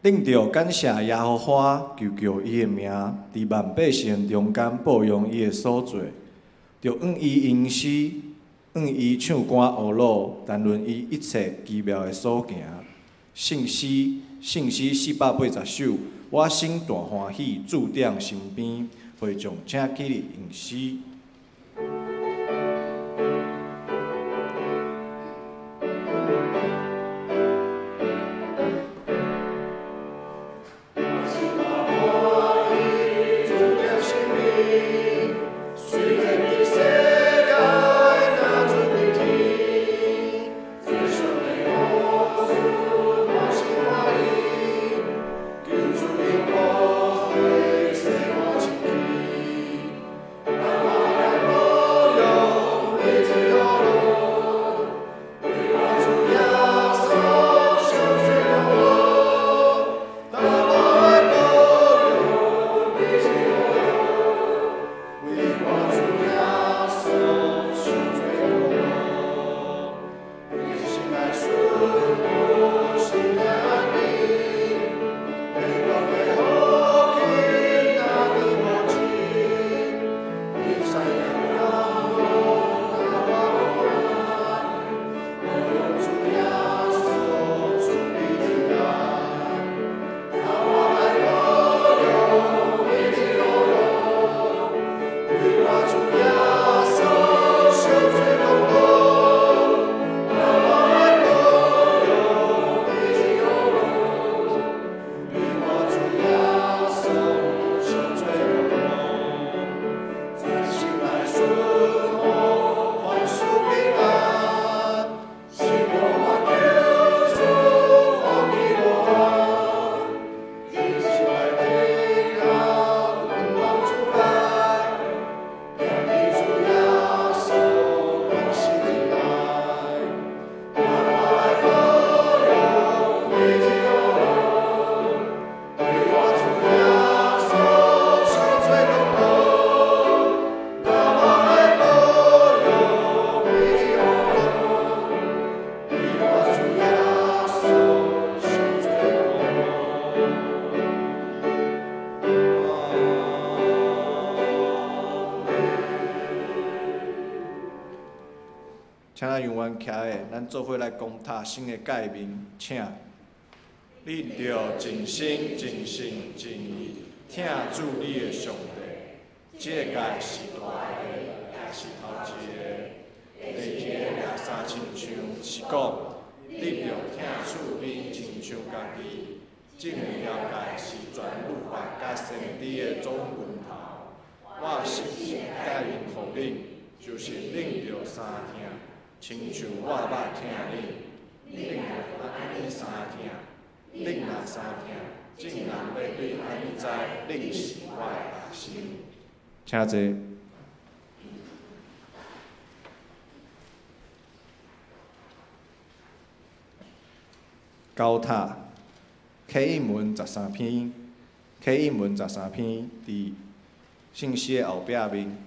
恁著感謝耶和華，求告伊的名，佇萬百姓中間報揚伊的所做，著向伊吟詩，向伊唱歌呵咾，談論伊一切奇妙的所行。聖詩，聖詩480首，我心大歡喜，主踮身邊，會眾請起立吟詩。請咱永遠徛的，咱做伙來攻塔新的誡命，請。恁著盡心、盡性、盡意疼主你的上帝。這個誡是大个，也是頭一个。第二个也相親像，是講，恁著疼厝邊親像家己。這兩條誡是全律法佮先知的總源頭。我立新誡命予恁，就是恁著相疼。親像我捌疼恁，恁著按呢相疼。恁若相疼，眾人欲對按呢知恁是我的學生。請坐。高塔，啟應文十三篇，啟應文十三篇，佇聖詩的後壁面。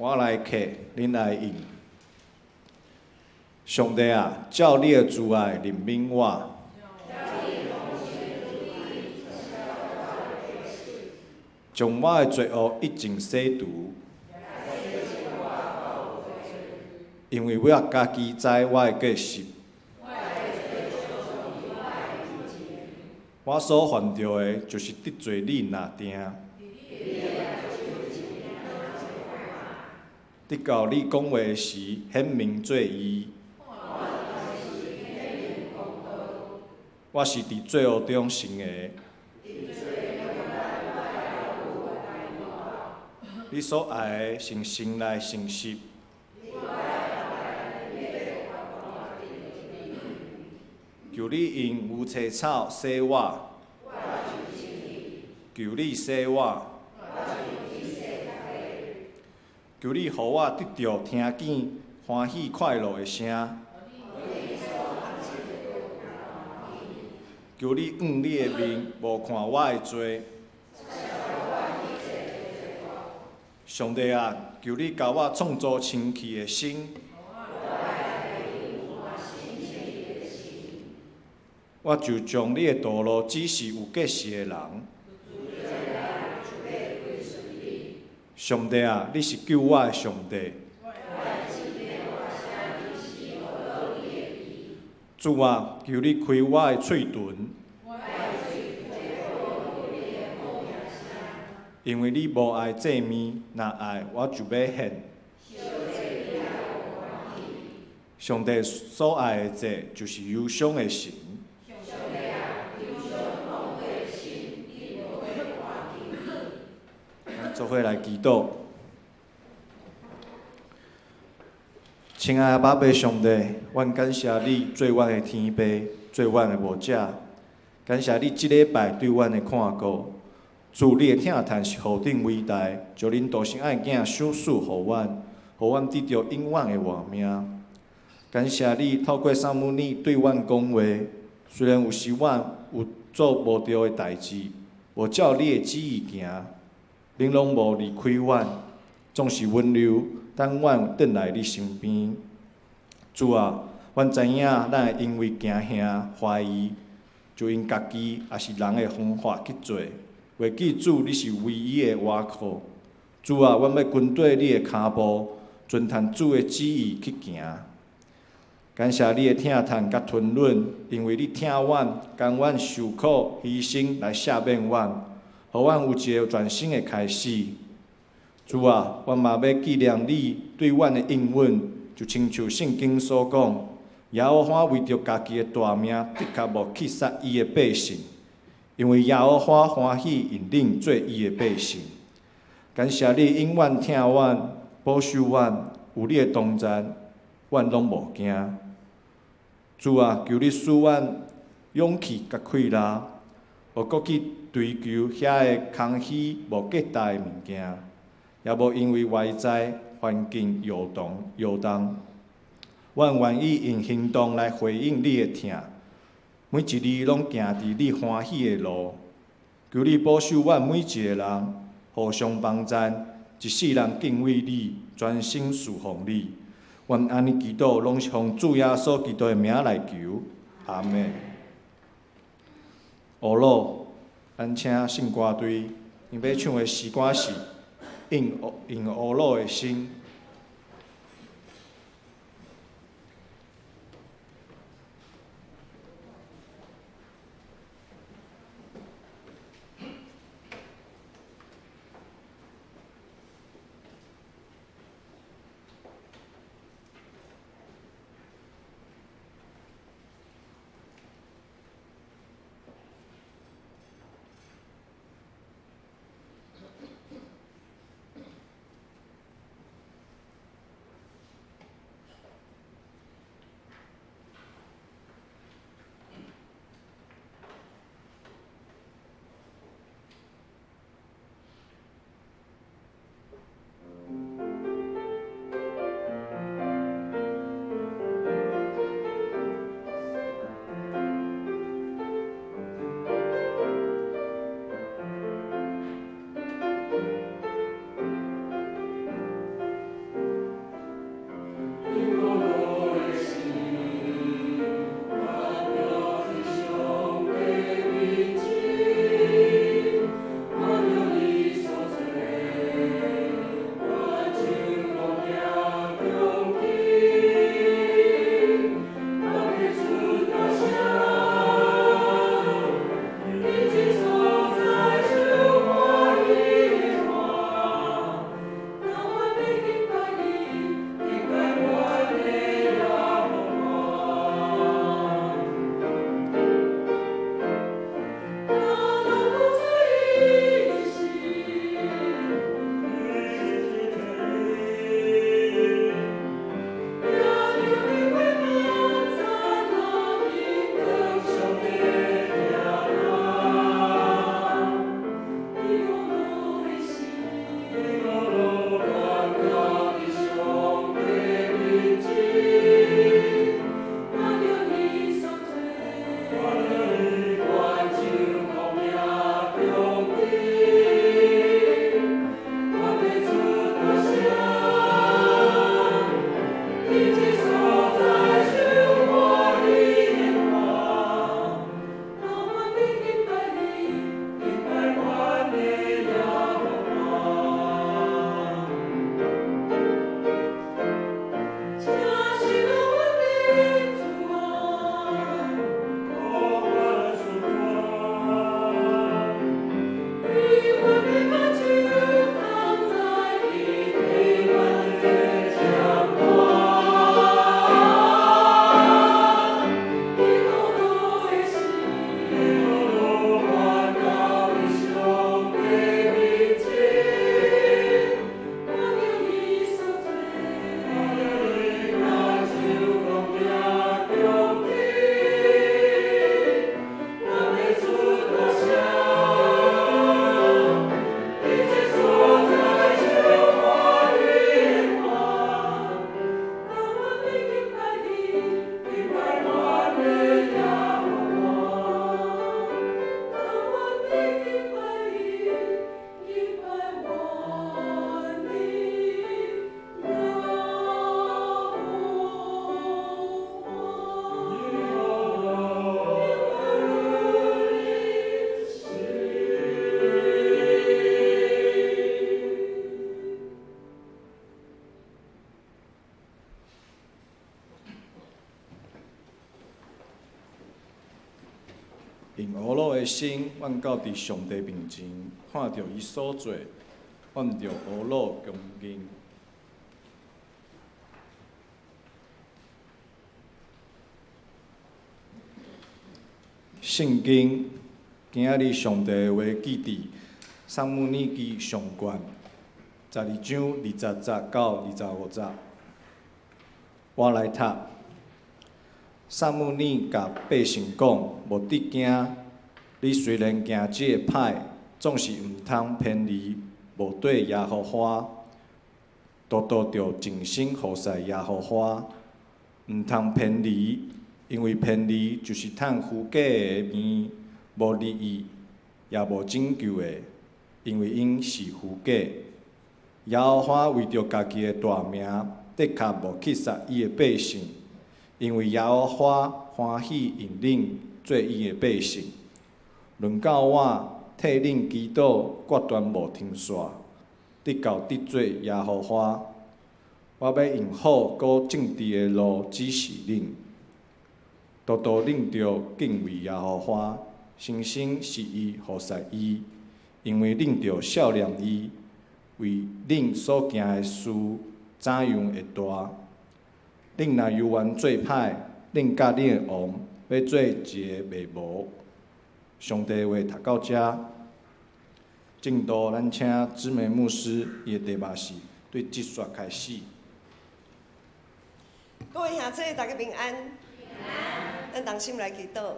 我來客，恁來應。上帝啊，照你的慈愛憐憫我。將我的罪惡一盡洗除。因為我家己知我的過失。我所犯著的，就是得罪你爾定。直到你講話時，顯明做義。我是佇罪惡中生的。你所愛的，是生來誠實。求你用烏青草洗我。求你洗我。求你予我得著聽見歡喜快樂的聲。求你向你的面，無看我的罪。上帝啊，求你共我創造清氣的心。我就將你的道路指示有過失的人。上帝啊，你是救我的上帝。主啊，求你開我的喙唇。因為你無愛祭物，若愛我就欲獻。上帝所愛的祭，就是憂傷的心。做伙來祈禱。親愛的阿爸父上帝，阮感謝你做阮的天父，做阮的牧者。感謝你這禮拜對阮的看顧。主，你的疼痛是何等偉大，將恁獨生愛囝賞賜予阮，予阮得著永遠的活命。感謝你透過撒母耳對阮講話，雖然有時阮有做無對的代誌，無照你的旨意行，恁攏無離開阮，總是溫柔等阮轉來你身邊。主啊，阮知影咱會因為驚嚇、懷疑，就用家己抑是人的方法去做。袂記主，你是唯一的倚靠。主啊，阮欲跟綴你的跤步，遵趁主的旨意去行。感謝你的疼痛佮吞忍，因為你疼阮，甘願受苦犧牲來赦免阮，予阮有一個全新的開始。主啊，阮嘛欲紀念你對阮的應允，就親像聖經所講，耶和華為著家己的大名，的確無棄殺伊的百姓。因為耶和華歡喜用恁做伊的百姓。感謝你永遠疼阮、保守阮，有你的同在，阮攏無驚。主啊，求你賜阮勇氣佮氣力，無閣去追求遐个空虛無價值的物件，也無因為外在環境搖動搖動。阮願意用行動來回應你的疼。每一日攏行佇你歡喜的路，求你保守阮每一个人，互相幫贊，一世人敬畏你，專心事奉你。阮按呢祈禱，攏是奉主耶穌基督的名來求，阿們。呵咾，咱請聖歌隊，𪜶欲唱的詩歌是《用用呵咾的心》。用呵咾的心，阮到佇上帝面前，看著伊所做，阮著呵咾恭敬。聖經今仔日上帝的話記佇撒母耳記上卷12章20節到25節。我來讀。撒母耳共百姓講：無得驚，你雖然行這个歹，總是毋通偏離，無綴耶和華，獨獨著盡心服侍耶和華，毋通偏離，因為偏離就是趁虛假的物，無利益，也無拯救的，因為𪜶是虛假。耶和華為著家己的大名，的確無去殺伊的百姓。因為耶和華歡喜用恁做伊的百姓。輪到我替恁祈禱，決斷無停煞，直到得罪耶和華。我欲用好閣正直的路指示恁，獨獨恁著敬畏耶和華，誠心實意服侍伊，因為恁著數念伊，為恁所行的事怎樣會大。恁若猶原做歹，恁佮恁的王欲做一个袂無。上帝話讀到遮，正道咱請姊妹牧師，伊的題目是對這節開始。各位兄弟，大家平安。咱同心來祈禱。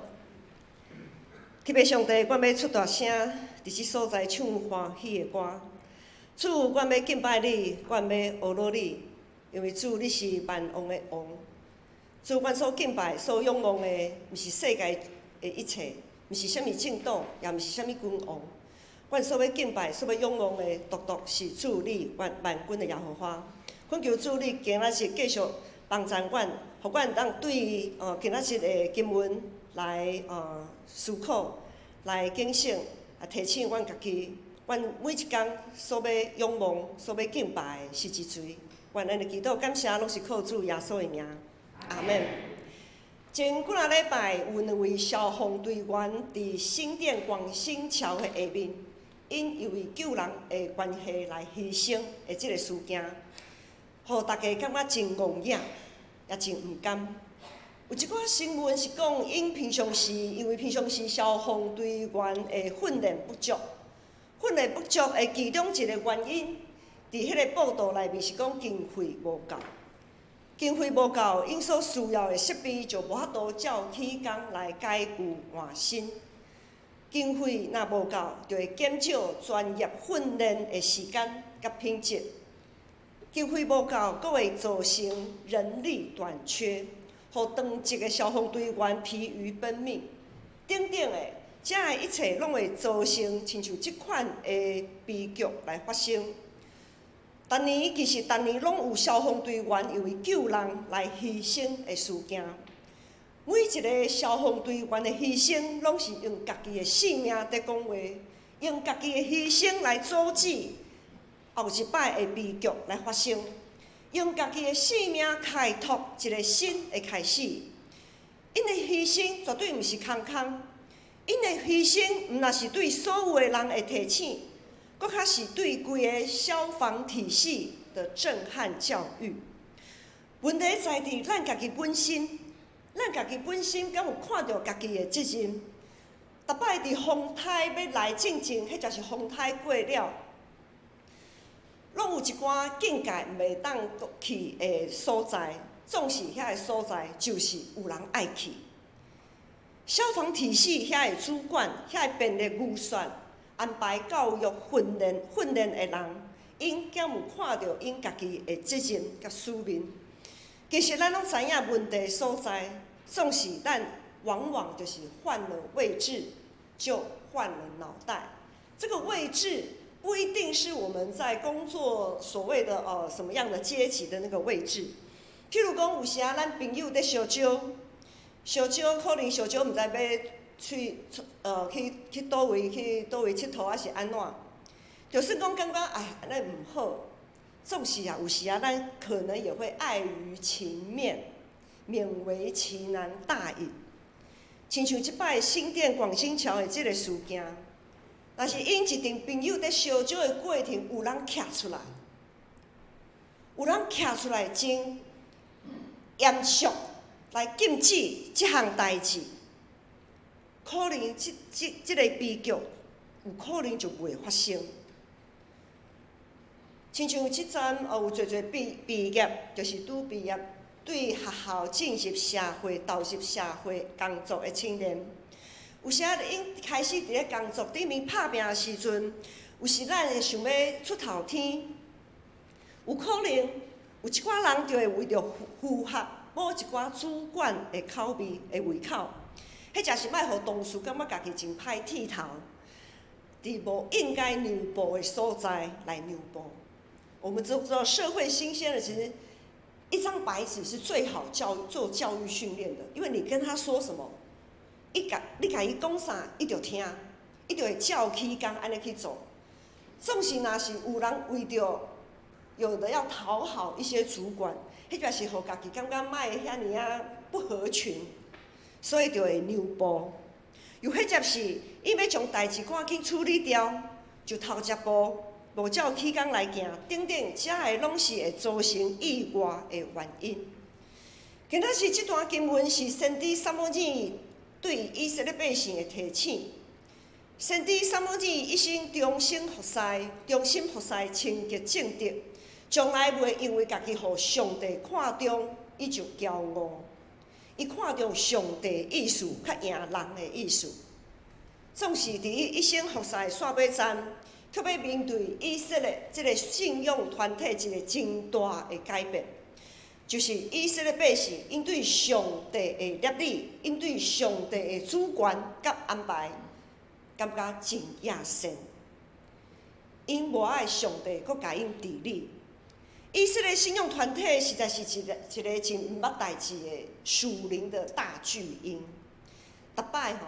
天父上帝，阮欲出大聲，佇這所在唱歡喜的歌。主，阮欲敬拜你，阮欲呵咾你。因為主，你是萬王的王。主，阮所敬拜、所仰望的，毋是世界的一切，毋是啥物政黨，也毋是啥物君王。阮所欲敬拜、所欲仰望的，獨獨是主你萬萬軍的耶和華。懇求主你今仔日繼續幫助阮，予阮當對今仔日的經文來思考、來警醒，啊提醒阮家己，阮每一工所欲仰望、所欲敬拜的是一誰。願咱的祈禱感謝，攏是靠主耶穌的名，阿們。前幾若禮拜有兩位消防隊員佇新店廣興橋的下面，𪜶因為救人的關係來犧牲的這个事件，予大家感覺真戇影，也真毋甘。有一寡新聞是講，𪜶平常時因為平常時消防隊員的訓練不足，訓練不足的其中一个原因。佇彼个報道內面是講經費無夠，經費無夠，𪜶所需要的設備就無法度照起工來改舊換新。經費若無夠，就會減少專業訓練的時間佮品質。經費無夠，閣會造成人力短缺，予當值的消防隊員疲於奔命，等等的，這的一切攏會造成親像這款的悲劇來發生。逐年其實逐年攏有消防隊員因為救人來犧牲的事件。每一个消防隊員的犧牲，攏是用家己的性命佇講話，用家己的犧牲來阻止後一擺的悲劇來發生，用家己的性命開拓一个新的開始。𪜶的犧牲絕對毋是空空，𪜶的犧牲毋若是對所有的人的提醒。閣較是對規个消防體系的震撼教育。問題在佇咱家己本身，咱家己本身敢有看著家己的責任？逐擺佇風颱欲來進前，彼就是風颱過了，攏有一寡境界毋袂當去的所在，總是遐个所在就是有人愛去。消防體系遐个主管，遐个編列預算。安排教育訓練訓練的人，𪜶敢有看著𪜶家己的責任佮使命？其實咱攏知影問題所在，總是咱往往就是換了位置，就換了腦袋。這個位置不一定是我們在工作所謂的什麼樣的階級的那個位置。譬如講，有時啊，咱朋友佇相招，相招可能相招毋知欲去去去佗位去佗位𨑨迌，還是按怎？就算講感覺哎，按呢毋好，總是啊，有時啊，咱可能也會礙於情面，勉為其難大隱。親像這擺新店廣興橋的這个事件，若是𪜶一陣朋友佇相招的過程，有人徛出來，有人徛出來真嚴肅來禁止這項代誌，可能這個悲劇有可能就袂發生。親像這陣有濟濟畢業，就是拄畢業，對學校進入社會、投入社會工作的青年，有時仔𪜶開始佇咧工作頂面拍拚的時陣，有時咱會想欲出頭天，有可能有一寡人就會為著符合某一寡主管的口味的胃口，彼者是莫予同事感覺家己真歹剃頭，佇無應該讓步的所在來讓步。我們都知道，社會新鮮人其實一張白紙是最好教做教育訓練的，因為你跟他說什麼，伊共你共伊講啥，伊就聽，伊就會照起工按呢去做。總是若是有人為著有的要討好一些主管，彼個是予家己感覺莫遐爾仔不合群，所以就會讓步。又或者是伊欲將代誌趕緊處理掉，就頭一步。無照起工來行，等等，這个攏是會造成意外的原因。今仔日這段經文是先知撒母耳對以色列百姓的提醒。先知撒母耳一生忠心服侍，忠心服侍，清潔正直，從來袂因為家己予上帝看重，伊就驕傲。伊看重上帝意思，較贏人的意思。總是佇伊一生服侍的煞尾站，卻欲面對以色列這个信仰團體一个真大的改變，就是以色列百姓𪜶對上帝的律例，𪜶對上帝的主權佮安排，感覺真厭世。𪜶無愛上帝，閣共𪜶治理。以色列信仰團體實在是一个一个真毋捌代誌的屬靈的大巨嬰。逐擺吼，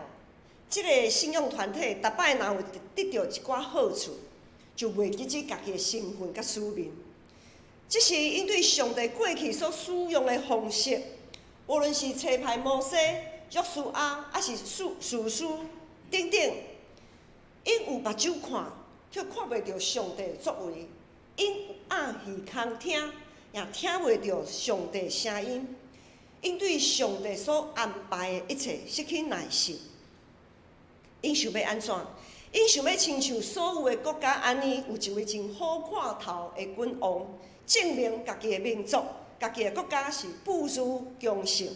這个信仰團體逐擺若有得著一寡好處，就袂記得家己的身份佮使命。這是𪜶對上帝過去所使用的方式，無論是差派摩西、約書亞，抑是士師等等，𪜶有目睭看，卻看袂著上帝作為；𪜶有耳空聽，也聽袂著上帝聲音。𪜶對上帝所安排的一切失去耐性。𪜶想欲按怎？𪜶想欲親像所有的國家按呢，有一位真好看頭的君王，證明家己的民族、家己的國家是富裕強盛。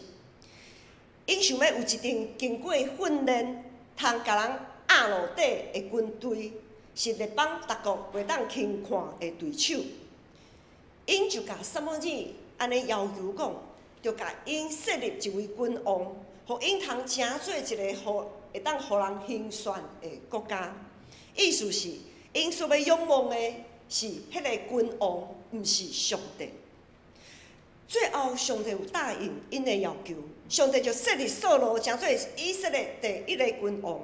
𪜶想欲有一陣經過訓練、通共人壓落底的軍隊，是列邦逐國袂當輕看的對手。𪜶就共撒母耳按呢要求講，著共𪜶設立一位君王，予𪜶通成做一个予會當予人興算的國家。意思是，𪜶所欲仰望的是彼个君王，毋是上帝。最後，上帝有答應𪜶的要求，上帝就設立掃羅成做以色列第一个君王。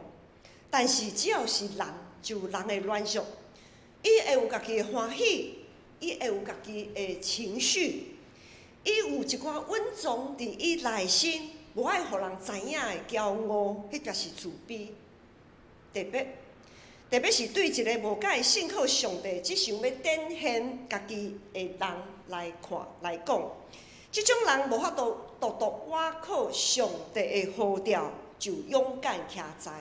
但是，只要是人，就有人的軟弱，伊會有家己的歡喜，伊會有家己的情緒，伊有一寡隱藏佇伊內心，無愛予人知影的驕傲，彼個是自卑。特別特別是對一个無佮信靠上帝，只想欲展現家己的人來看來講，這種人無法度獨獨倚靠上帝的呼召，就勇敢徛在。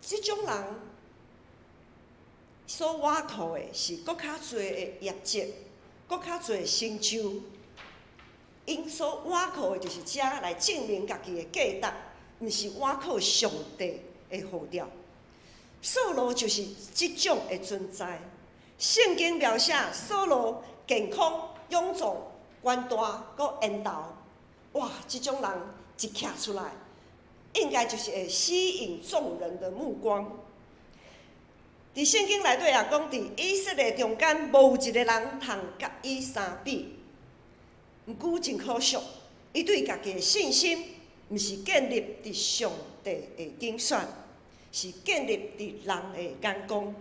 這種人所倚靠的是閣較濟的業績，閣較濟的成就。𪜶所倚靠的就是這來證明家己的價值，毋是倚靠上帝的呼召。掃羅就是這種的存在。聖經描寫掃羅健康、勇壯、懸大、閣緣投。哇！這種人一徛出來，應該就是會吸引眾人的目光。佇聖經內底也講，佇以色列中間無一个人通佮伊相比。毋過真可惜，伊對家己的信心，毋是建立佇上帝的揀選，是建立佇人的眼光。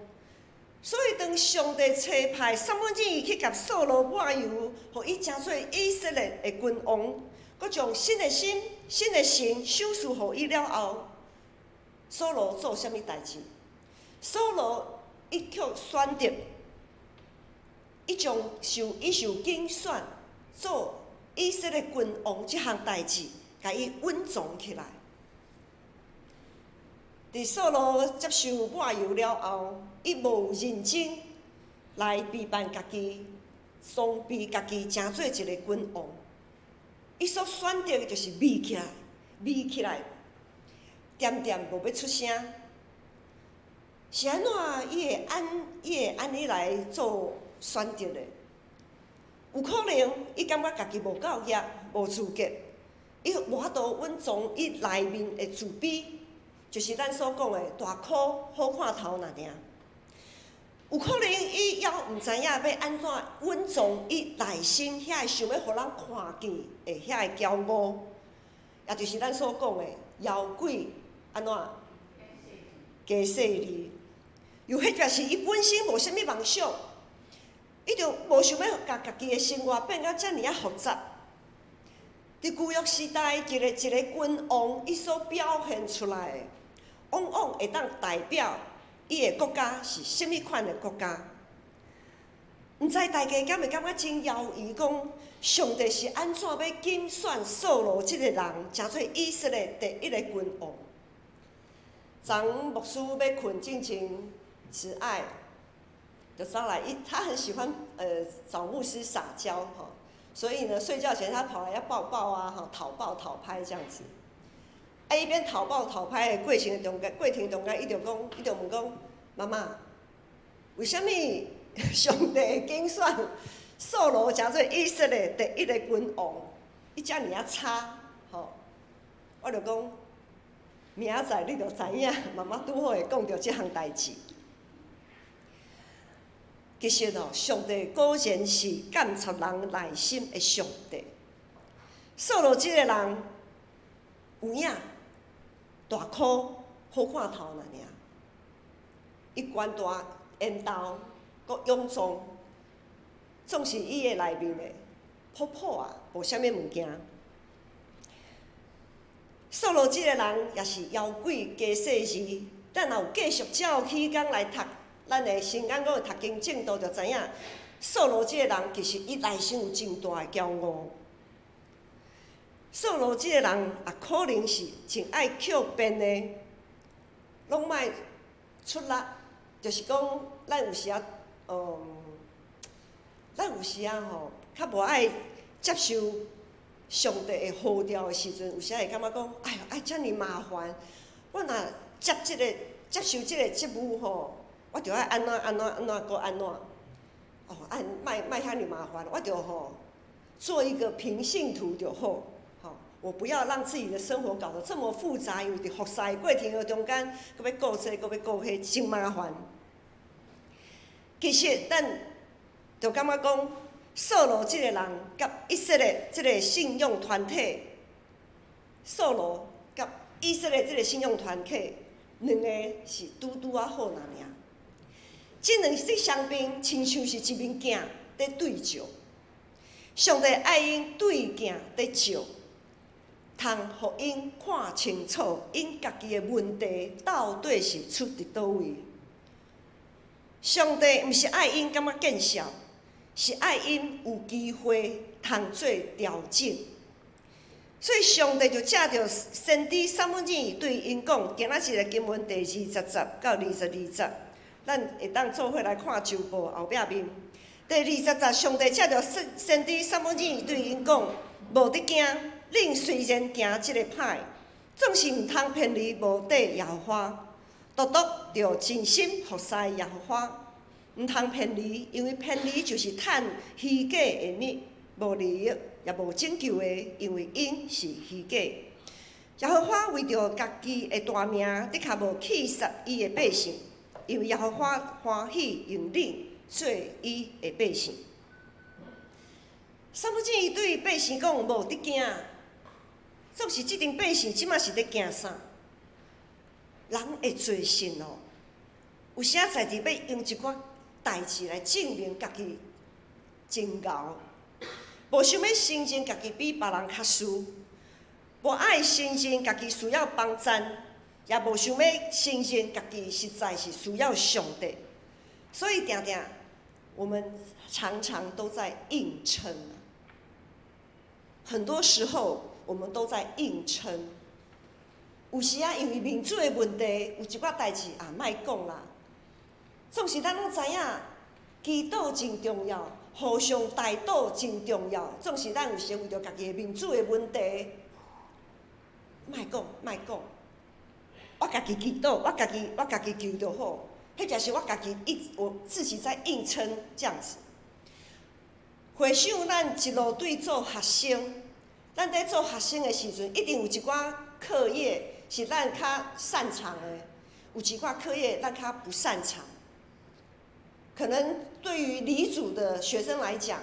所以當上帝差派撒母耳去共掃羅抹油，予伊成做以色列的君王，閣將新的心、新的神賞賜予伊了後，掃羅做啥物代誌？掃羅伊卻選擇，伊將受伊受揀選做以色列君王這項代誌，共伊隱藏起來。佇掃羅接受抹油了後，伊無認真來備辦家己，裝備家己，成做一个君王。伊所選擇的就是秘起來，秘起來，恬恬無欲出聲。是按怎伊會按呢來做選擇的？有可能伊感覺家己無夠額，無資格，伊無法度隱藏伊內面的自卑，就是咱所講的大箍好看頭爾爾。有可能伊猶毋知影欲按怎隱藏伊內心遐个想欲予人看見的遐个驕傲，也就是咱所講的妖鬼按怎假細膩。又或者是伊本身無啥物夢想，伊就無想欲共家己的生活變甲遮爾仔複雜。佇舊約時代，一个一个君王，伊所表現出來的，往往會當代表伊的國家是啥物款的國家。毋知大家敢會感覺真猶疑，講上帝是按怎欲揀選掃羅這个人，成做以色列第一个君王？昨牧師欲睏進前，慈愛就走來，他很喜歡找牧師撒嬌吼，所以呢睡覺前他跑來要抱抱啊，吼討抱討拍這樣子。啊，一邊討抱討拍的過程中間，過程中間，伊就講，伊就問講，媽媽，為啥物上帝會揀選掃羅成做以色列第一个君王？伊遮爾仔差，吼，我就講，明仔載你就知影，媽媽拄好會講著這項代誌。其實哦，上帝果然是鑑察人內心的上帝。掃羅這個人有影大箍好看頭爾爾，伊權大緣投，閣勇壯，總是伊的內面的泡泡啊，無啥物物件。掃羅這個人也是妖鬼加細膩，咱若有繼續照起工來讀，咱的新眼光讀經進度就知影，掃羅這個人其實伊內心有真大的驕傲。掃羅這個人也可能是真愛抾變的，攏莫出力，就是講咱有時仔，咱有時仔吼，較無愛接受上帝的呼召的時陣，有時會感覺講，哎喲，愛遮爾麻煩，我若接這個接受這個職務吼，我著愛按怎按怎按怎閣按怎，哦，按莫莫遐爾麻煩，我著吼做一個平信徒就好，吼，我不要讓自己的生活搞得這麼複雜，因為佇服侍的過程中間，閣欲顧這閣欲顧彼，真麻煩。其實咱就感覺講，掃羅這個人佮以色列這個信仰團體，掃羅佮以色列這個信仰團體，兩个是拄拄仔好爾爾。這兩這雙邊親像是一面鏡佇對照，上帝愛𪜶對鏡佇照，通予𪜶看清楚𪜶家己的問題到底是出佇佗位。上帝毋是愛𪜶感覺見笑，是愛𪜶有機會通做調整。所以上帝就藉著先知撒母耳對𪜶講，今仔日的經文第20節到22節，咱會當做伙來看周報後壁面。第20節，上帝藉著先知撒母耳對𪜶講：無得驚，恁雖然行這个歹，總是毋通偏離無綴耶和華，獨獨著盡心服侍耶和華，毋通偏離，因為偏離就是趁虛假的物，無利益也無拯救的，因為𪜶是虛假。耶和華為著家己的大名，的確無棄殺伊的百姓，因為耶和華歡喜用恁做伊的百姓。撒母耳對百姓講：無得驚，總是這陣百姓這馬是咧驚啥？人會做信哦，有時仔在佇欲用一寡代誌來證明家己真𠢕。無想欲承認家己比別人較輸，無愛承認家己需要幫贊，也無想欲承認家己實在是需要上帝。所以定定，我們常常都在硬撐。很多時候，我們都在硬撐。有時啊，因為面子的問題，有一寡代誌啊，莫講啦。總是咱攏知影，祈禱真重要，互相代禱真重要。總是咱有時為著家己的面子的問題，莫講，莫講。我家己祈禱，我家己求就好。彼就是我家己一我自己在硬撐這樣子。回想咱一路對做學生，咱佇做學生的時陣，一定有一寡課業是咱較擅長的，有一寡課業咱較不擅長。可能對於理組的學生來講，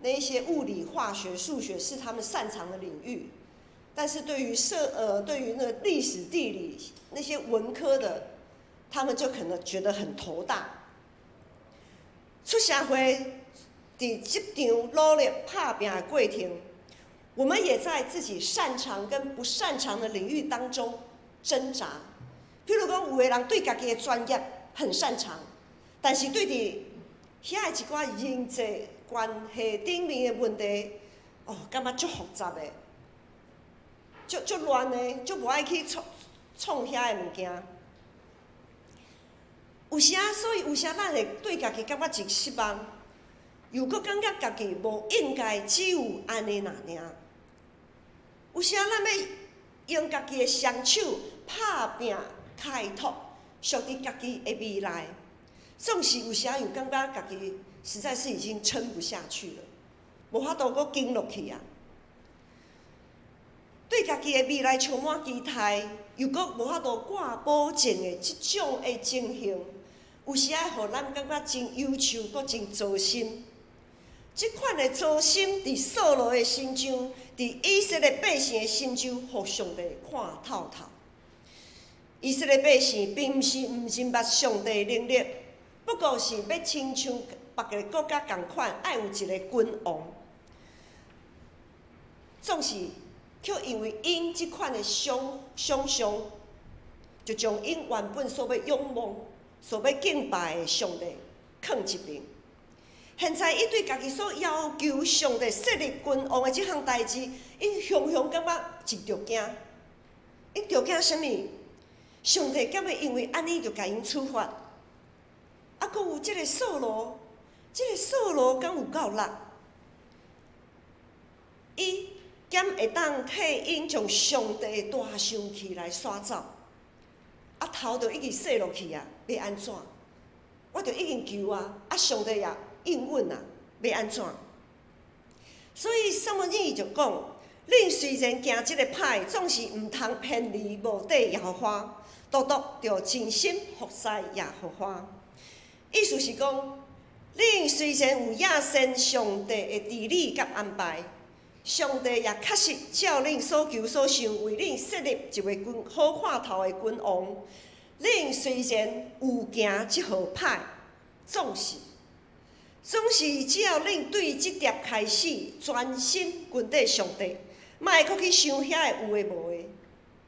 那一些物理、化學、數學是他們擅長的領域，但是對於那歷史、地理那些文科的，他們就可能覺得很頭大。出社會，佇職場努力拍拚的過程，我們也在自己擅長跟不擅長的領域當中掙扎。譬如講，有的人對家己的專業很擅長，但是對佇遐的一寡人際關係頂面的問題，哦，感覺足複雜的，足足亂的，足無愛去創創遐的物件。有時啊，所以有時咱會對家己感覺真失望，又閣感覺家己無應該只有按呢爾爾。有時啊，咱欲用家己的雙手拍拚開拓屬於家己的未來，總是有時又感覺家己實在是已經撐不下去了，無法度閣撐落去啊。對家己的未來充滿期待，又閣無法度掛保證的這種的情形，有時啊，予咱感覺真憂愁，閣真糟心。這款的糟心，佇掃羅的身上，佇以色列百姓的身上，予上帝看透透。以色列百姓並毋是毋認捌上帝的能力，不過是欲親像別个國家仝款，愛有一个君王。總是卻因為𪜶這款的想想像，就將𪜶原本所欲仰望、所欲敬拜的上帝囥一邊。現在伊對家己所要求上帝設立君王的這項代誌，𪜶雄雄感覺真著驚。𪜶著驚啥物？上帝敢會因為按呢就共𪜶處罰？啊，閣有這个掃羅，這个掃羅敢有夠力？伊敢會當替𪜶將上帝的大生氣來徙走？啊，頭就已經洗落去啊，欲按怎？我就已經求啊，啊，上帝也應允啊，欲按怎？所以撒母耳就講：恁雖然行這个歹，總是毋通偏離無綴耶和華，獨獨著盡心服侍耶和華。意思是講，恁雖然有野心上帝的治理佮安排，上帝也確實照恁所求所想，為恁設立一个君好看頭的君王。恁雖然有行這號歹，總是只要恁對這碟開始專心跟綴上帝，莫閣去想遐个有的無的。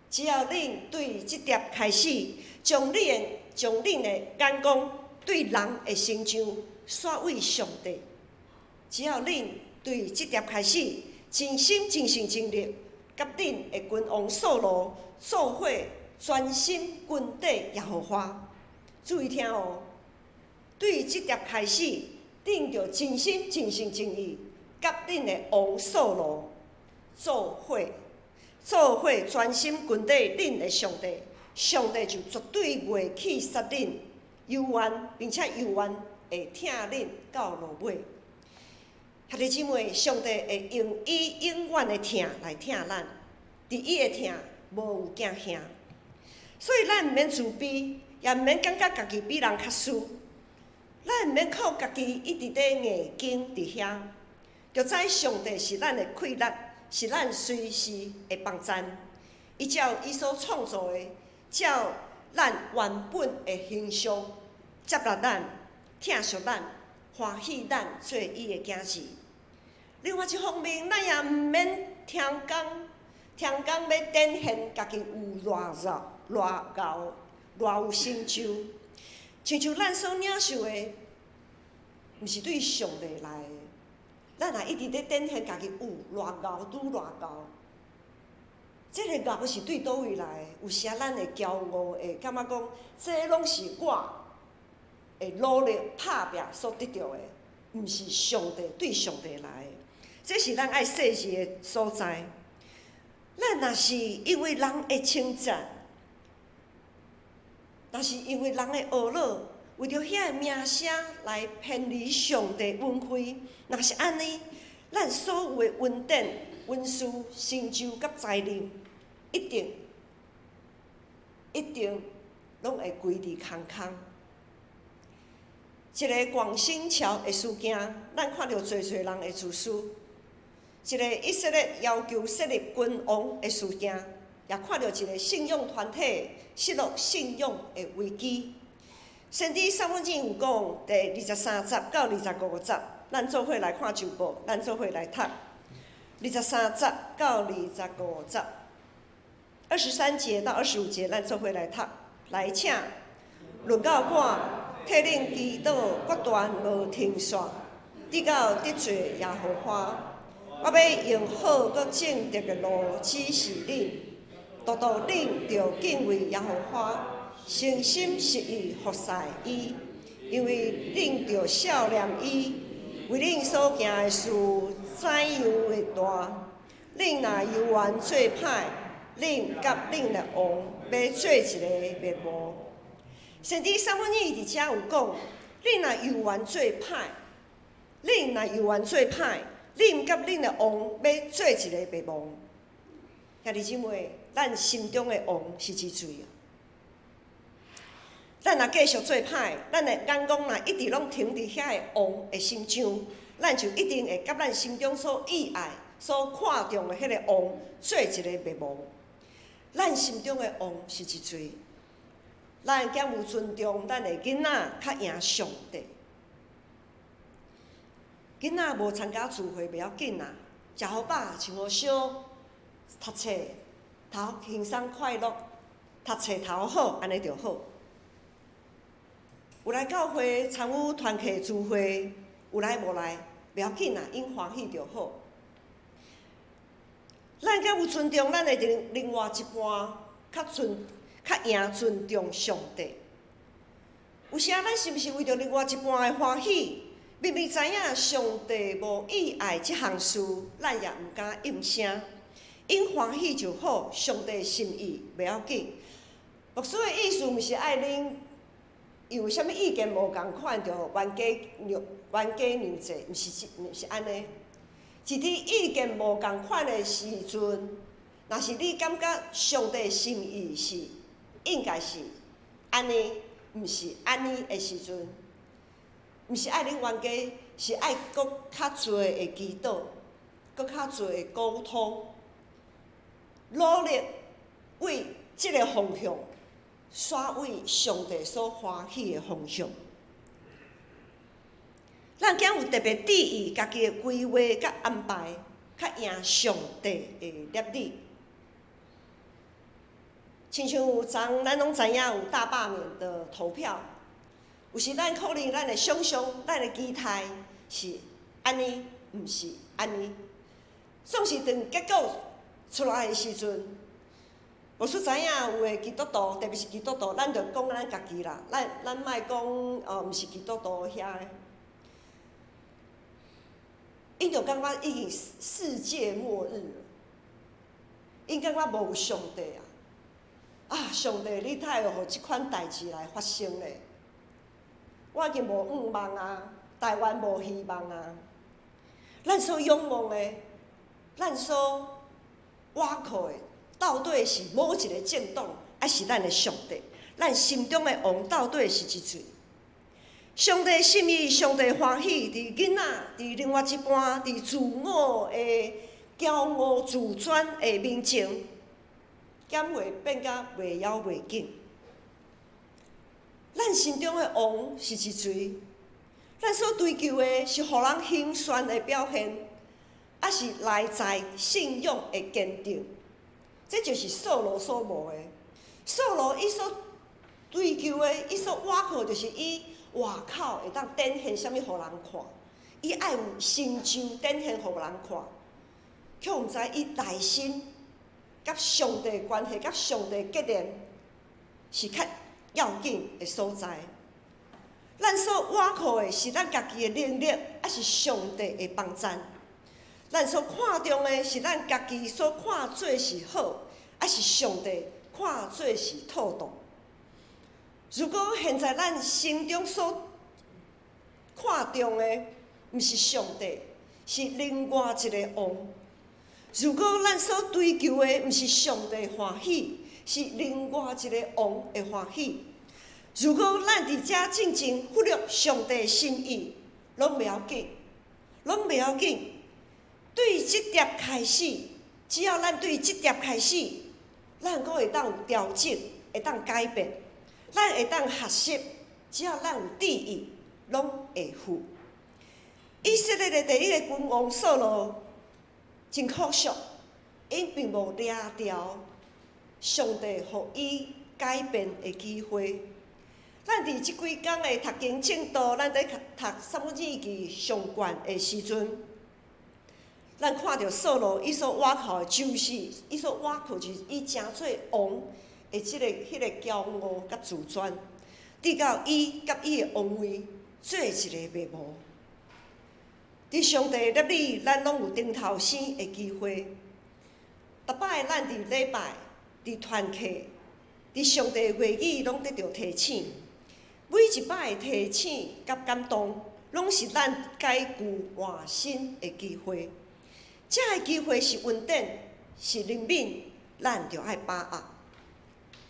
只要恁對這碟開始，將恁的眼光對人的成就徙位上帝。只要恁對這碟開始，盡心盡性盡力，佮恁的君王掃羅做伙專心跟綴耶和華。注意聽哦，對這碟開始，恁著盡心盡性盡意，佮恁的王掃羅做伙，做伙專心跟綴恁的上帝，上帝就絕對袂棄殺恁，猶原並且猶原會疼恁到落尾。兄弟姊妹，上帝會用伊永遠的疼來疼咱，佇伊的疼無有驚嚇，所以咱毋免自卑，也毋免感覺家己比人較輸，咱毋免靠家己一直咧硬撐佇遐，就知上帝是咱的氣力，是咱隨時的幫贊。伊照伊所創造的，照咱原本的形象接納咱、疼惜咱、歡喜咱做伊的囝兒。另外一方面，咱也毋免聽工，聽工欲展現家己有偌敖、偌𠢕、偌有成就。親像咱所領受的，毋是對上帝來的。咱若一直咧展現家己有偌𠢕，拄偌𠢕，這个𠢕是對佗位來的？有時咱會驕傲，會感覺講，這攏是我的努力拍拚所得著的，毋是上帝對上帝來的。這是咱愛細膩的所在。咱若是因為人的稱讚，若是因為人的呵咾，為著遐个名聲來偏離上帝恩惠，若是按呢，咱所有的恩典、恩賜、成就佮才能，一定、一定攏會歸佇空空。一个廣興橋的事件，咱看著濟濟人的自私；一个以色列要求設立君王的事件，也看著一个信仰團體失落信仰的危機。先知撒母耳有講，第23節到25節，咱做伙來看周報，咱做伙來讀。23節到25節，23節到25節，咱做伙來讀。來，請。論到我，替恁祈禱，決斷無停煞，直到得罪耶和華。我欲用好閣正直的路指示恁，獨獨恁著敬畏耶和華，誠心實意服侍伊，因為恁著數念伊，為恁所行的事怎樣的大。恁若猶原做歹，恁佮恁的王欲做一个滅亡。先知撒母耳佇遮有講，恁若猶原做歹，恁若猶原做歹，恁佮恁的王欲做一个滅亡。兄弟姊妹，咱心中的王是一喙啊。咱若繼續做歹，咱的眼光若一直攏停佇遐个王的身上，咱就一定會佮咱心中所意愛、所看重的彼个王做一个滅亡。咱心中的王是一喙。咱敢有尊重咱的囡仔較贏上帝？囡仔無參加聚會袂要緊啊，食予飽，穿予少，讀冊讀輕鬆快樂，讀冊讀好，按呢就好。有來教會參與團契聚會，有來無來袂要緊啊，𪜶歡喜就好。咱敢有尊重咱的另外一半，較尊較贏尊重上帝？有時咱是毋是為著另外一半的歡喜，明明知影上帝無意愛這項事，咱也毋敢應聲。𪜶歡喜就好，上帝心意袂要緊。牧師的意思毋是愛恁有啥物意見無仝款，就冤家讓冤家讓坐，毋是按呢。是佇意見無仝款的時陣，若是你感覺上帝心意是應該是按呢，毋是按呢的時陣，毋是愛恁冤家，是愛閣較濟的祈禱，閣較濟的溝通，努力為這个方向，煞為上帝所歡喜的方向。咱敢有特別注意家己的規劃佮安排，較贏上帝的律例？親像有昨咱攏知影有大罷免的投票，有時咱可能咱會想像，咱的期待是按呢，毋是按呢。總是當結果出來的時陣，牧師知影有的基督徒，特別是基督徒，咱就講咱家己啦，咱莫講哦，毋是基督徒遐个。𪜶就感覺已經世界末日了，𪜶感覺無上帝啊！啊，上帝，你哪會予這款代誌來發生咧？我已經無盼望啊，台灣無希望啊！咱所仰望的，咱所倚靠的，到底是某一个政黨，抑是咱的上帝？咱心中的王到底是一喙？上帝心意，上帝歡喜，佇囡仔，佇另外一半，佇自我的驕傲自尊的面前，敢會變甲袂枵袂緊？咱心中的王是一喙，咱所追求的是予人興宣的表現，抑是內在信仰的堅定？這就是掃羅所無的。掃羅伊所追求的，伊所倚靠，就是伊外口會當展現啥物予人看，伊愛有成就展現予人看，卻毋知伊內心佮上帝關係、佮上帝結連是較要緊的所在。咱所倚靠的是咱家己的能力，抑是上帝的幫贊？咱所看重的是咱家己所看做是好，抑是上帝看做是妥當？如果現在咱心中所看重的，毋是上帝，是另外一个王；如果咱所追求的，毋是上帝歡喜，是另外一个王的歡喜；如果咱佇遮進前忽略上帝心意，攏袂要緊，攏袂要緊。對這點開始，只要咱對這點開始，咱閣會當有調整，會當改變。咱會當學習，只要咱有志意，攏會赴。以色列的第一个君王掃羅真可惜，𪜶並無掠著上帝予伊改變的機會。咱佇這幾工的讀經進度，咱佇讀撒母耳記上卷的時陣，咱看著掃羅伊所倚靠的，就是伊所倚靠，就是伊成做王的這个、彼个驕傲佮自尊，直到伊佮伊的王位做一个滅亡。佇上帝立里，咱攏有重頭生的機會。逐擺咱佇禮拜、佇團契、佇上帝話語，攏得著提醒。每一擺的提醒佮感動，攏是咱改舊換新的機會。這个機會是恩典，是憐憫，咱著愛把握。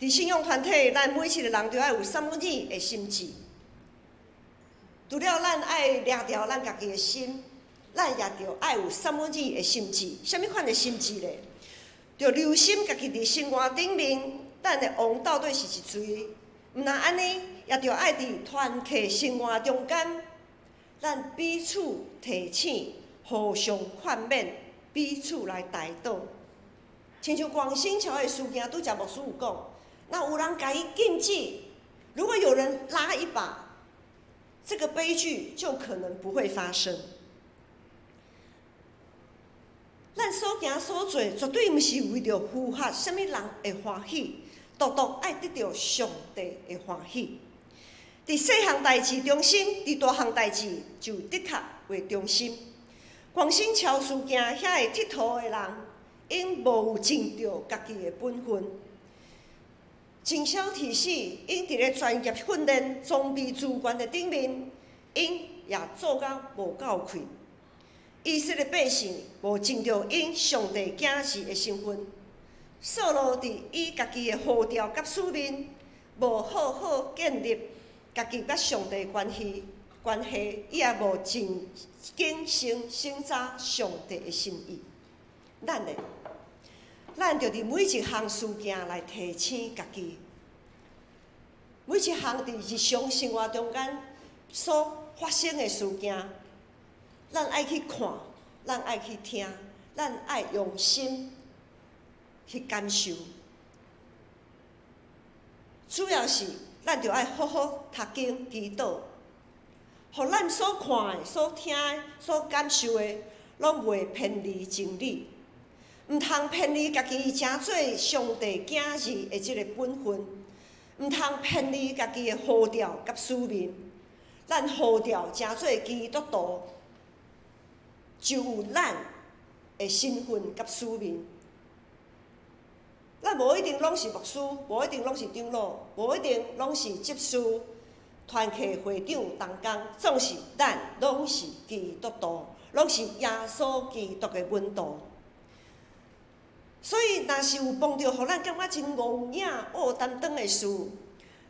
佇信仰團體，咱每一个人著愛有撒母耳的心志。除了咱愛掠著咱家己的心，咱也著愛有撒母耳的心志。啥物款的心志咧？著留心家己佇生活頂面，咱的王到底是一誰？毋但按呢，也著愛佇團契生活中間，咱彼此提醒，互相勸勉，彼此來代禱。親像廣興橋的事件，拄才牧師有講，若有人共伊禁止，如果有人拉一把，這個悲劇就可能不會發生。咱所行所做，絕對毋是為著符合啥物人的歡喜，獨獨愛得著上帝的歡喜。佇細項代誌中心，佇大項代誌就的確為中心。廣興橋事件遐个佚佗的人，𪜶無盡著家己的本分。真小提示，𪜶佇咧專業訓練、裝備資源的頂面，𪜶也做甲無夠氣。以色列百姓無盡著𪜶上帝囝兒的身份，掃羅佇伊家己的呼召佮使命，無好好建立家己佮上帝關係，伊也無盡謹慎省察上帝的心意。咱呢？咱著佇每一項事件來提醒家己，每一項佇日常生活中間所發生的事件，咱愛去看，咱愛去聽，咱愛用心去感受。主要是咱著愛好好讀經祈禱，予咱所看的、所聽的、所感受的，攏袂偏離真理。毋通偏離家己成做上帝囝兒的這個本分，毋通偏離家己的呼召佮使命。咱呼召成做基督徒，就有咱的身份佮使命。咱無一定攏是牧師，無一定攏是長老，無一定攏是執事、團契會長同工，總是咱攏是基督徒，攏是耶穌基督的門徒。所以，若是有碰著予咱感覺真戇影、烏擔當的事，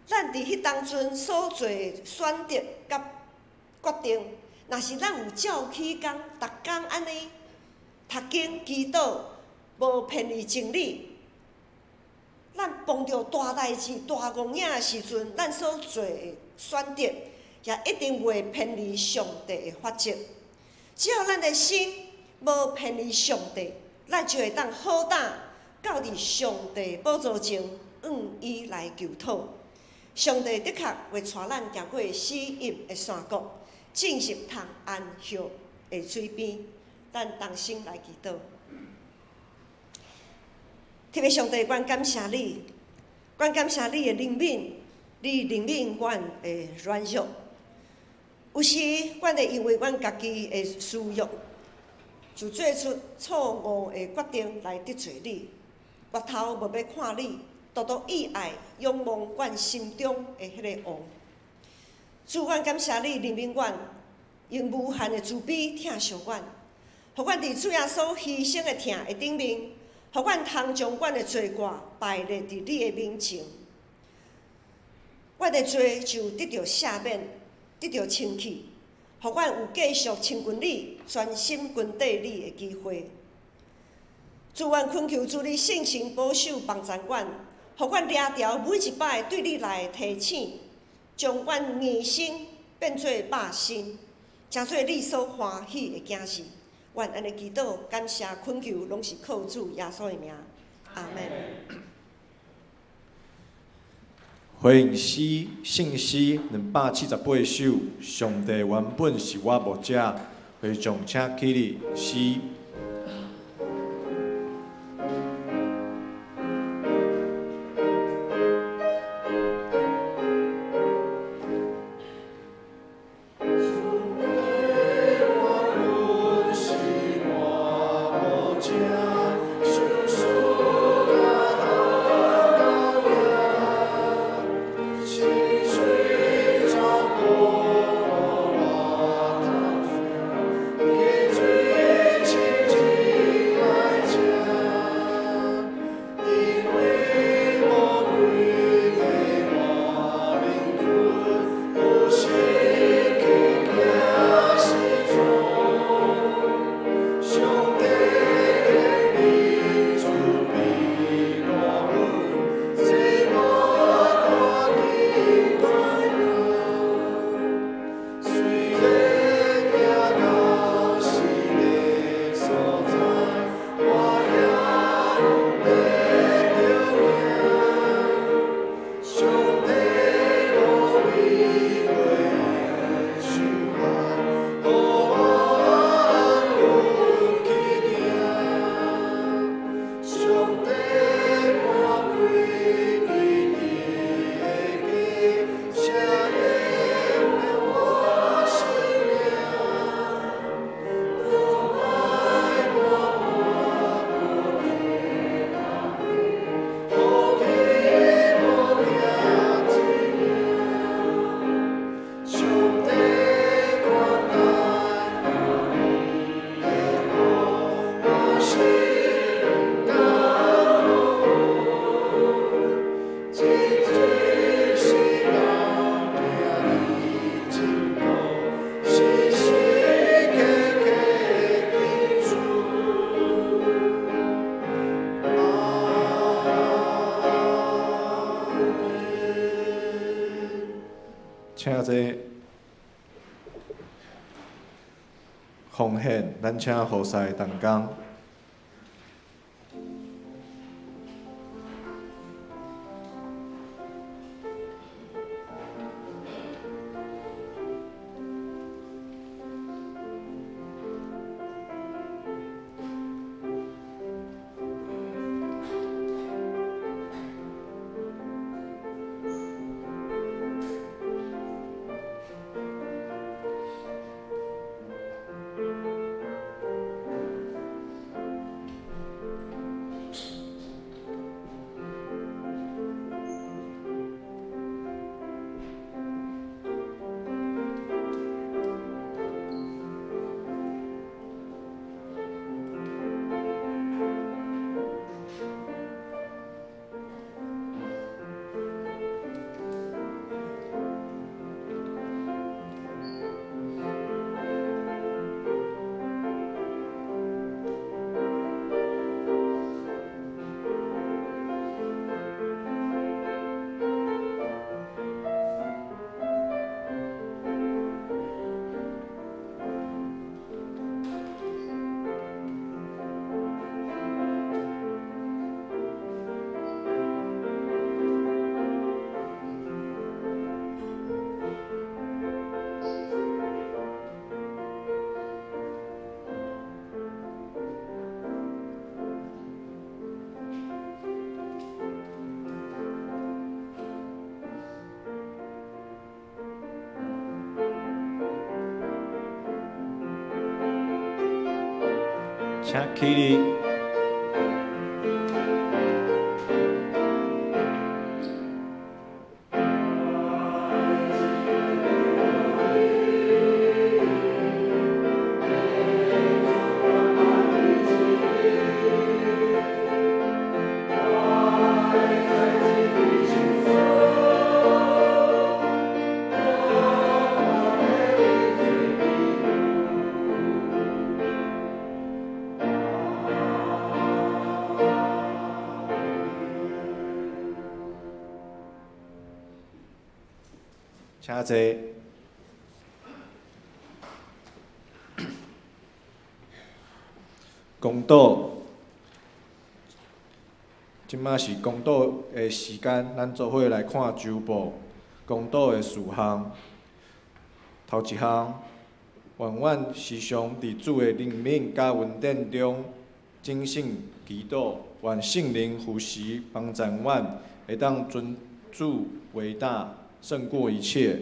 咱佇彼當陣所做選擇佮決定，若是咱有照起工，逐工按呢讀經祈禱，無偏離真理，咱碰著大代誌、大戇影的時陣，咱所做的選擇也一定袂偏離上帝的法則。只要咱的心無偏離上帝，咱就會當好膽到佇上帝寶座前，向伊來求討。上帝的確會帶咱行過死蔭的山谷，進入通安歇的水邊。咱同心來祈禱。天父上帝，阮感謝你，阮感謝你的憐憫，你憐憫阮的軟弱。有時，阮會因為阮家己的私欲，就做出錯誤的決定來得罪你，回頭無欲看你，獨獨意愛仰望阮心中的彼个王。主，阮感謝你憐憫阮，用無限的慈悲疼惜阮，予阮佇主耶穌犧牲的疼的頂面，予阮通將阮的罪過擺列佇你的面前。阮的罪就得著赦免，得著清去，予阮有繼續親近你、專心跟綴你的機會。主，阮懇求主你聖神保守幫助阮，予阮掠牢每一擺對你來的提醒，將阮硬心變做肉心，成做你所歡喜的囝兒。阮按呢祈禱，感謝懇求，攏是靠主耶穌的名。阿們。回應詩聖詩278首，上帝原本是我牧者，會眾請起立詩。請這奉獻，咱請何西同工。請起立。請坐。公道，這馬是公道的時間，咱做伙來看周報。公道的事項，頭一項，願阮時常佇主的憐憫佮恩典中警醒祈禱，願聖靈扶持幫助阮，會當尊主為大，勝過一切。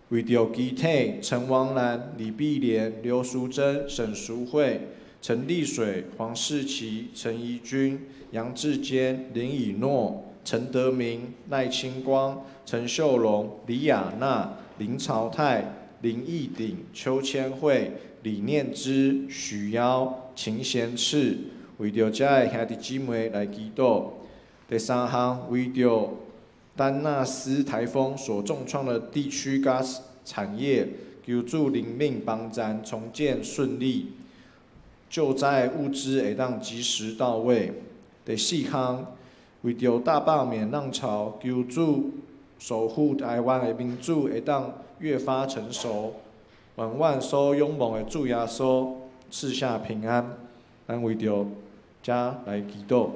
為著肢體，陳王蘭、李碧蓮、劉淑珍、沈淑惠、陳麗水、黃世奇、陳怡君、楊志堅、林以諾、陳德明、賴清光、陳秀龍、李亞娜、林朝泰、林義鼎、邱千惠、李念之、許瑤、秦賢賜，為著遮的兄弟姊妹來祈禱。第三項，為著丹納斯颱風所重創的地區佮產業，求主憐憫幫助重建順利，救災物資會當及時到位。第四項，為著大罷免浪潮，求主守護台灣的民主會當越發成熟。願阮所仰望的主耶穌賜下平安。咱為著遮來祈禱。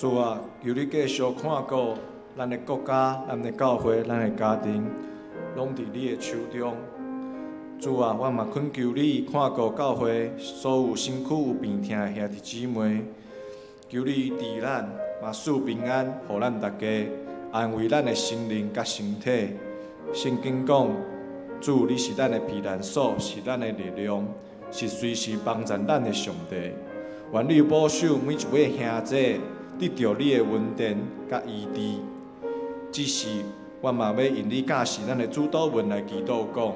主啊，求你繼續看顧咱的國家、咱的教會、咱的家庭，攏佇你的手中。主啊，我嘛懇求你看顧教會所有身軀有病痛的兄弟姊妹，求你醫治咱，嘛賜平安予咱大家，安慰咱的心靈佮身體。聖經講，主你是咱的避難所，是咱的力量，是隨時幫助咱的上帝。願你保守每一位兄弟得著你的恩典佮醫治。只是我嘛欲用你教示咱的主禱文來祈禱講：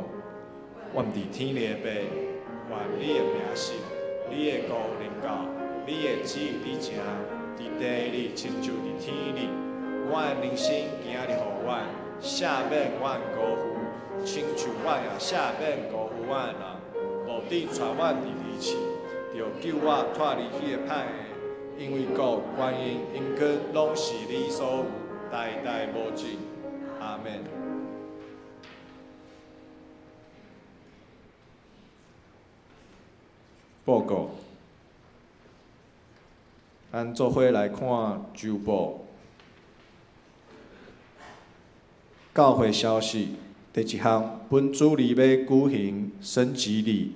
阮佇天的父，願你的名聖，你的國臨到，你的旨意佇成，佇地裡親像佇天裡。阮的人生今仔日予阮，赦免阮辜負，親像阮也赦免辜負阮的人。無得帶阮佇離試，著救我脫離彼個歹的。因為國、權勢、榮光，攏是你所有，代代無盡。阿們。報告，咱做伙來看周報。教會消息，第一項，本主日欲舉行升旗禮，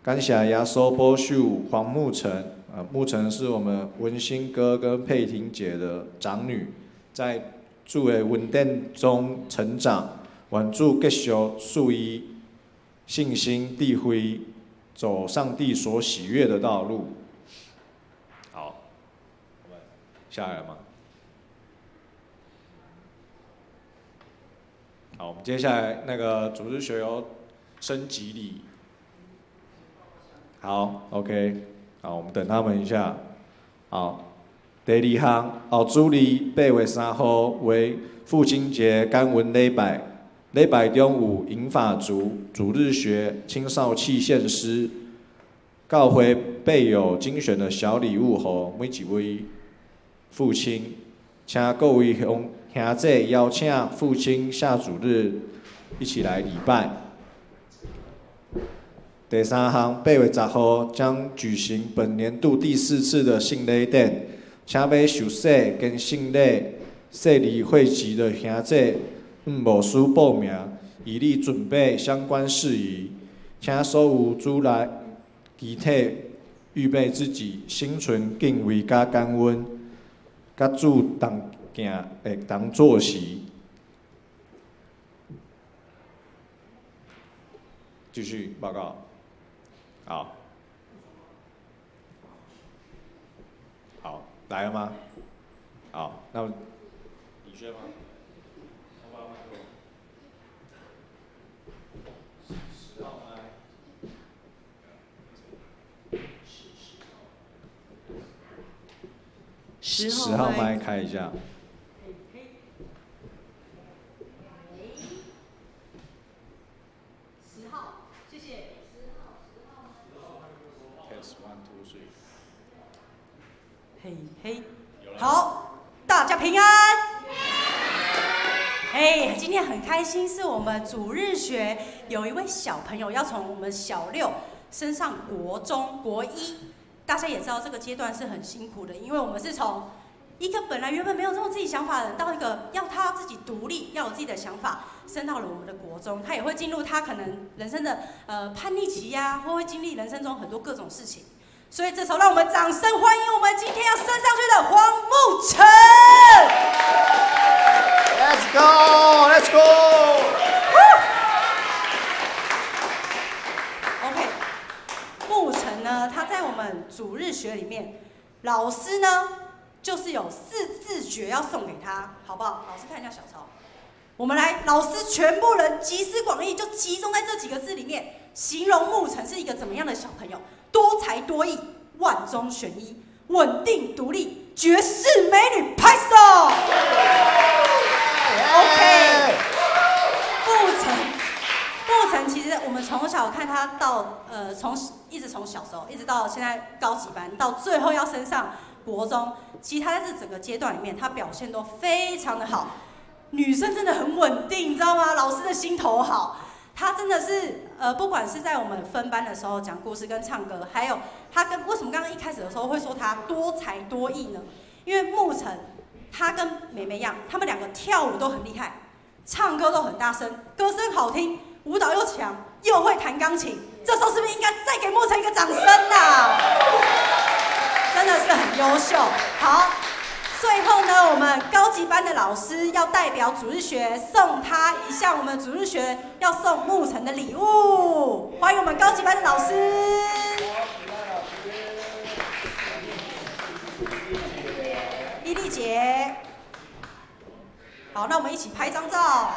感谢耶稣保守黄沐晨，沐晨是我们文心哥跟佩婷姐的长女，在主的恩典中成长，愿主继续赐予信心、智慧，走上帝所喜悦的道路。好，我们下来了吗？好，我们接下来那个主日学有升级礼。好，OK，好，我们等他们一下。好，第二项，后主日8月3号为父亲节感恩礼拜，礼拜中有银发族、主日学、青少器献诗，教会备有精选的小礼物予每一位父亲，请各位兄兄弟邀请父亲下主日一起来礼拜。第三项，8月10号将举行本年度第4次的圣礼典，请欲受洗跟圣礼洗礼会籍的兄弟向牧师报名，以利准备相关事宜。请所有主来集体预备自己，心存敬畏佮感恩，佮主同行会同坐席。继续报告。好，好，来了吗？好，那你学吗？10号麦开一下。10号，谢谢。 Test one two three。嘿嘿，好，大家平安。哎，今天很开心，是我们主日学有一位小朋友要从我们小6升上国中国一。大家也知道这个阶段是很辛苦的，因为我们是从一个本来原本没有这么自己想法的人，到一个要他自己独立、要有自己的想法，升到了我们的国中，他也会进入他可能人生的叛逆期呀，或会经历人生中很多各种事情。所以这时候，让我们掌声欢迎我们今天要升上去的黄沐晨。 Let's go, let's go. OK，沐晨呢，他在我们主日学里面，老师呢就是有4字诀要送给他，好不好？老师看一下小抄，我们来，老师全部人集思广益，就集中在这几个字里面，形容沐晨是一个怎么样的小朋友：多才多艺，万中选一，稳定独立，绝世美女，拍手。OK，沐晨其实我们从小看他到一直从小时候一直到现在高级班，到最后要升上国中，其实他在这整个阶段里面，他表现都非常的好。女生真的很稳定，你知道吗？老师的心头好，他真的是不管是在我们分班的时候讲故事跟唱歌，还有他跟为什么刚刚一开始的时候会说他多才多艺呢？因为沐晨他跟妹妹一样，他们两个跳舞都很厉害，唱歌都很大声，歌声好听，舞蹈又强，又会弹钢琴。这时候是不是应该再给沐晨一个掌声啊？真的是很优秀。好，最后呢，我们高级班的老师要代表主日学送他一项我们主日学要送沐晨的礼物，欢迎我们高级班的老师。伊丽姐，好，那我们一起拍张照。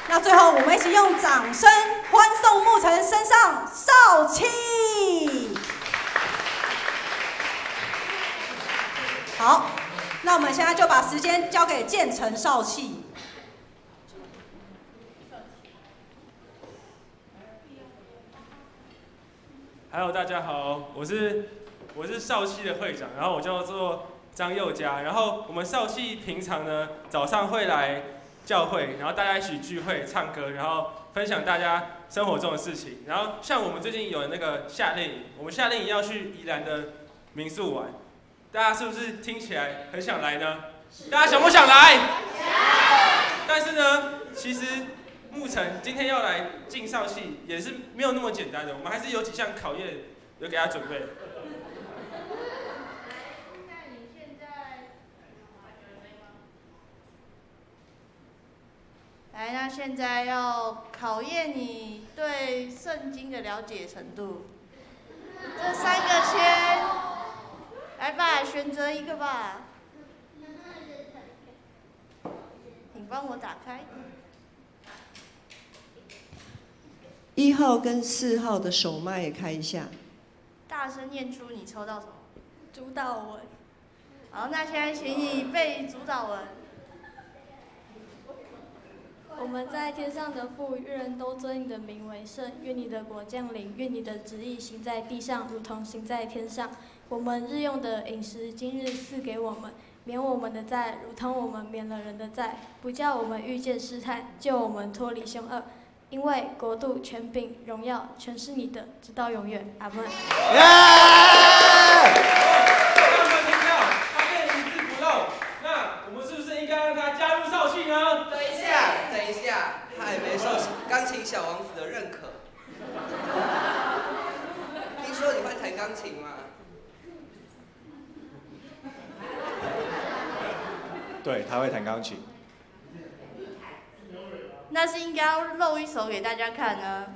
那最后，我们一起用掌声欢送沐晨升上少气。好，那我们现在就把时间交给建成少气。 Hello， 大家好，我是少气的会长，然后我叫做张佑嘉，然后我们少气平常呢早上会来教會，然後大家一起聚會、唱歌，然後分享大家生活中的事情。然後像我們最近有那個夏令營，我們夏令營要去宜蘭的民宿玩，大家是不是聽起來很想來呢？大家想不想來？想。但是呢，其實牧塵今天要來進少戲也是沒有那麼簡單的，我們還是有幾項考驗有給他準備。來，那現在要考驗你對聖經的了解程度。這三個籤，來吧，選擇一個吧。請幫我打開。1號跟4號的手麥也開一下。大聲念出你抽到什麼？主禱文。好，那現在請你背主禱文。我們在天上的父，願人都尊你的名為聖。願你的國降臨，願你的旨意行在地上，如同行在天上。我們日用的飲食，今日賜給我們，免我們的債，如同我們免了人的債。不叫我們遇見試探，救我們脫離兇惡。因為國度、權柄、榮耀，全是你的，直到永遠。阿門。大家有沒有聽到？他變一字不漏。那我們是不是應該讓他加入少戲呢？等一下，等一下，他還沒受鋼琴小王子的認可。聽說你會彈鋼琴嗎？對，他會彈鋼琴。那是應該要露一手給大家看呢。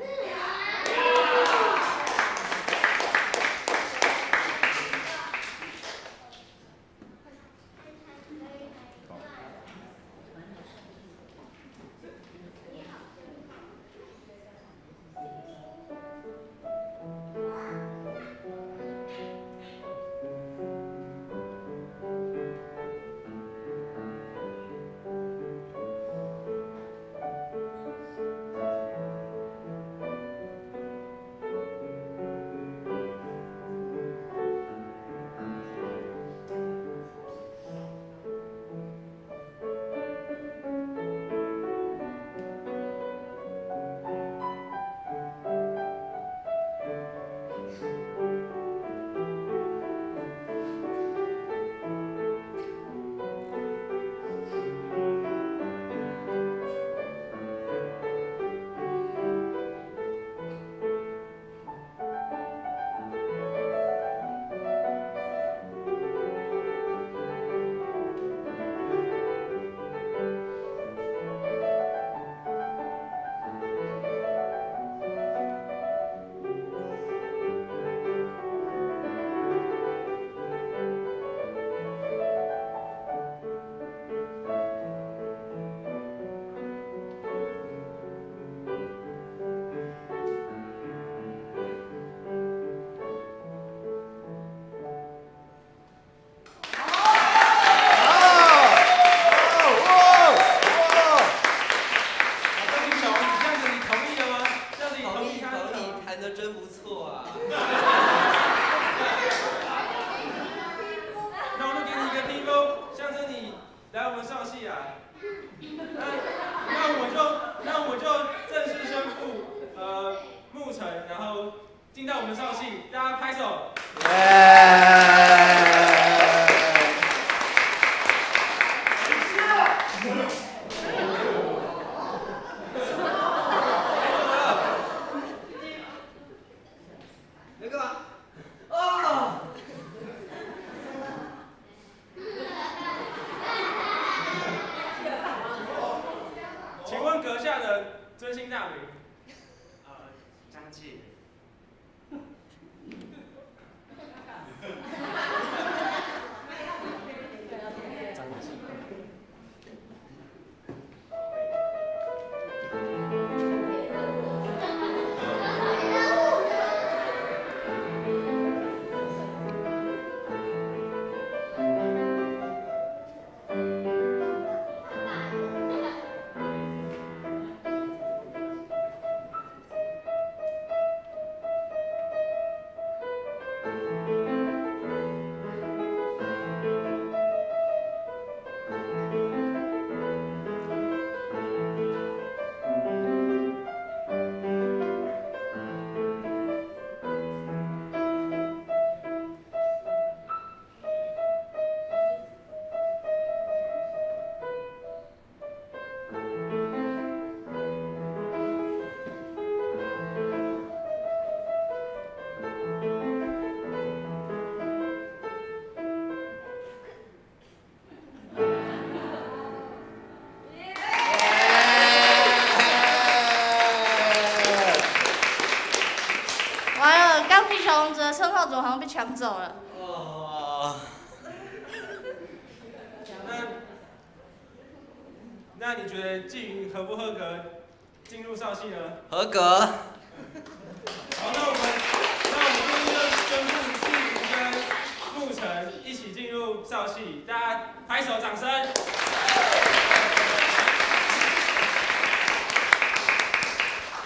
進到我們少戲，大家拍手。你幹嘛？哦！請問閣下的尊姓大名？張繼。張繼。钢琴小王子的称号怎么好像被抢走了？哦。那你觉得季云合不合格进入少系呢？合格。好，那我们这边就宣布季云跟沐晨一起进入少系，大家拍手掌声。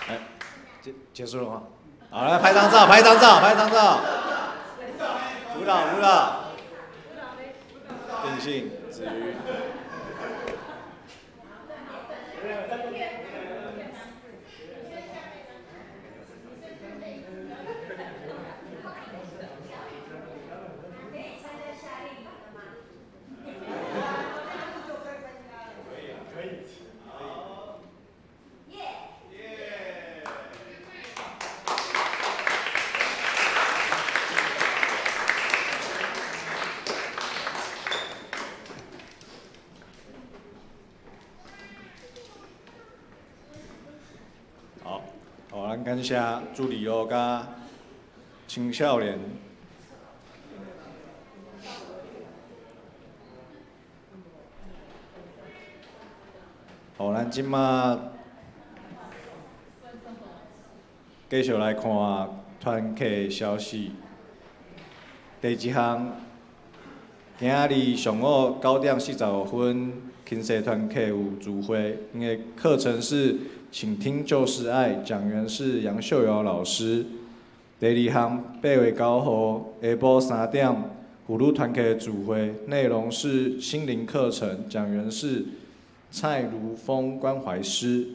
哎，结束了吗？好，来拍张照，拍张照，拍张照。辅导，辅导。定性，子瑜。感谢助理哦，佮青少年。好，咱这马继续来看团契消息。第一项，今仔日上午9点45，轻细团契有聚会，𪜶的课程是。请听就是爱，讲员是杨秀瑶老师。第二项，8月9号下晡3点，妇女团契聚会，内容是心灵课程，讲员是蔡如峰关怀师。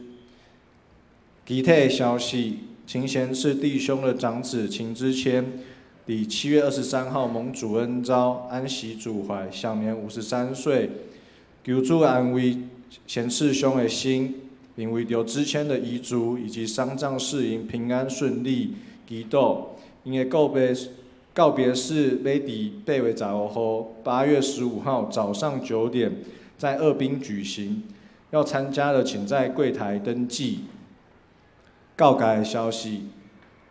其他消息，秦贤是弟兄的长子秦之谦，伫7月23号蒙主恩召安息主怀，享年53岁。求主安慰贤次兄的心。并为著之谦的遗嘱以及丧葬事宜平安顺利祈祷。𪜶的告别式欲伫8月15号，8月15号早上9点在二滨举行。要参加的，请在柜台登记。告解的消息，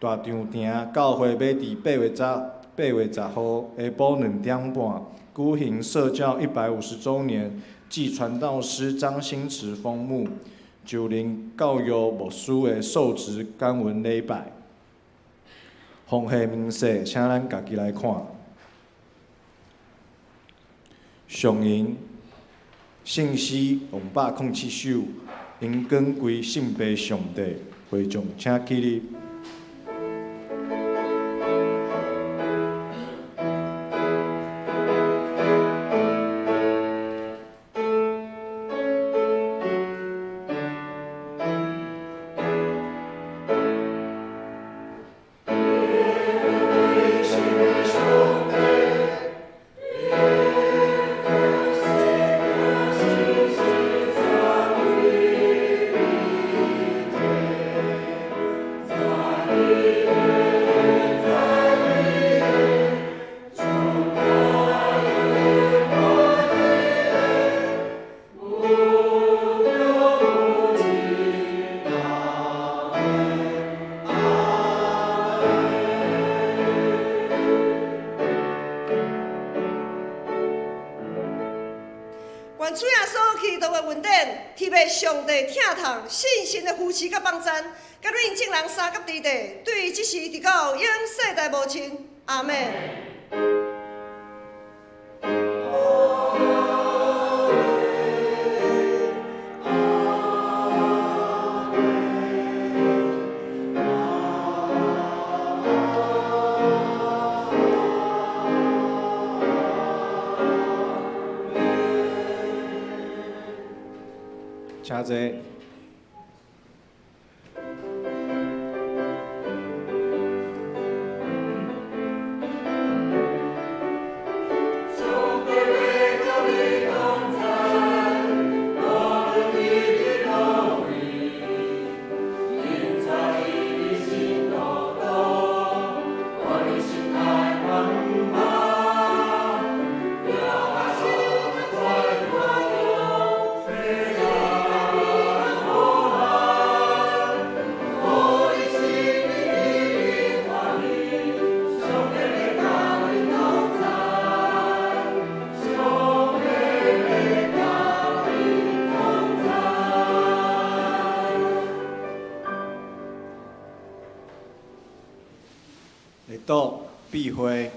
大长城教会欲伫8月10号下晡2点半举行社教150周年暨传道师张新慈封墓。就任教育牧师的受职感恩礼拜，奉献明细，请咱家己来看。上银圣诗207首，荣光归圣父上帝，会众请起立。上帝疼痛、信心的扶持佮帮赞，佮恁众人相佮伫地，对这时直到永世代无尽。阿们。请坐。会当避讳。